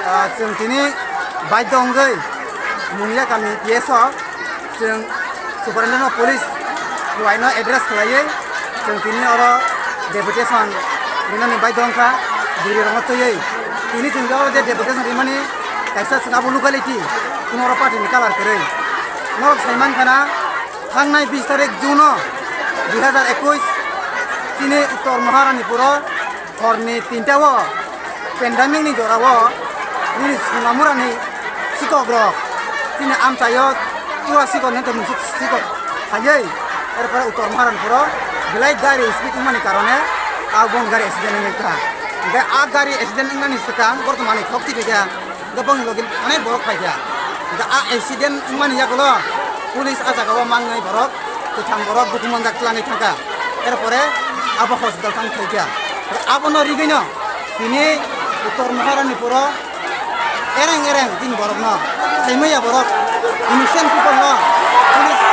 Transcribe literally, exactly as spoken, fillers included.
Ah, chwng tini baidho wngwi Mungia kami P S o chwng Superintendent of Police Ruaino address khlaiwi chwng tini oro deputation rinani baidho wngkha, bwrwirokno twiwi. Tini chwng je oro je deputation rimani kaisa chwng abo locality, kuno oro party ni colour kwrwi. Norok sai mankha na, thangnai bis tarik June o dui hazar ekush chini Uttor Maharanipuro horni tinta o pandemic ni jora o nini Sonamura ni sikok rok chini amchai o tura sikok ni tongmung sikok phaiwi, erpore Uttor Maharanipuro belai gari speed wngmani karone a bon gari accident wngwi kha. Hingke a gari accident wngnani swkang borok manwi thok twi phaikha. Hingke bongni logi onek borok phaikha. Hingke a accident wngmani yagulo police a jaga o mangnai borok, kwthang borok dukhu manjak chwlangwi thangkha. Erpore abo hospital thang thaikha. Hingke abono rigwino tini Uttor Maharanipuro ereng ereng tin borokno, saimaya borok, innocent people no police